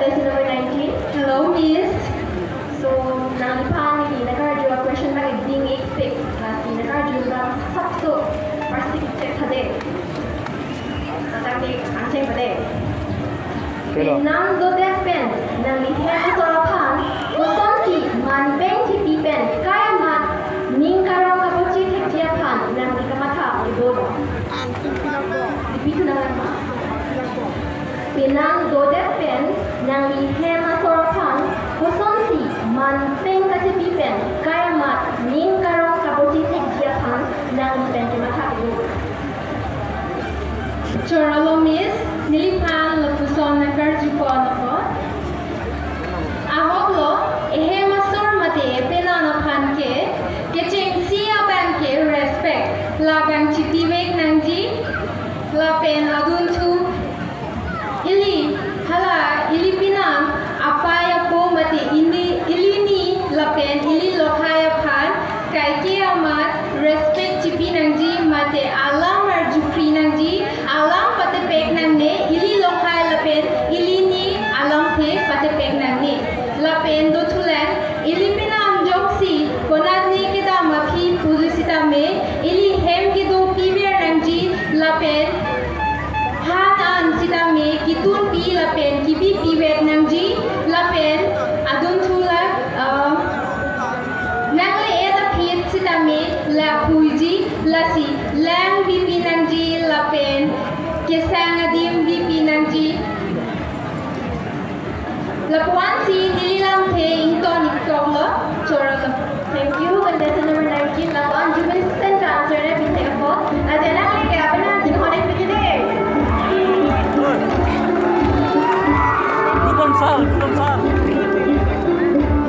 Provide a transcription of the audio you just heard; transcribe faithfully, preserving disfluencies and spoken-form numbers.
Lesson number nineteen. Hello, Miss. So, nangliphan neli nakarju a-question abang ding-ikpik, lasi nakarju abang sapso parsik chek thade. Atang ni angcheng pade. Kelo. Penang dodet pen nangli hem asor aphan kosonsi man peng chipi pen kai amat ning karong kapochi thekji aphan nangli kamatha kedo lo? Repeat nang ma. Penang dodet pen nangli hem asor aphan kosonsi man peng kachipi pen kai amat ning karong kapochi thekji aphan nangli pen kematha kedo? Chorolo Miss, neliphan lapuson nakarju pon apot. Ahok lo, ehem asor mate epenan aphan ke kechengsi abang ke respect labang chipivek nangji, lapen adunthu ili, hala ili penang apei apo mate ili, ili ni lapen ili lokhai aphan kaike amat respect chipi nangji mate alam arjupri nangji, alam patepek nangne, ili lokhai lapen ili ni alamthe patepek nangne. Lapen dothulang, ili penang jongsi konatne kedam aphi puji sitame ili hem kedo piver nangji lapen han an sitame ketunpi lapen kebipi vet nangji lapen adunthu la, uh, nangle-et aphi sitame la phuiji, lasi lang bipi nangji lapen kesang adim bipi nangji. Lapuansi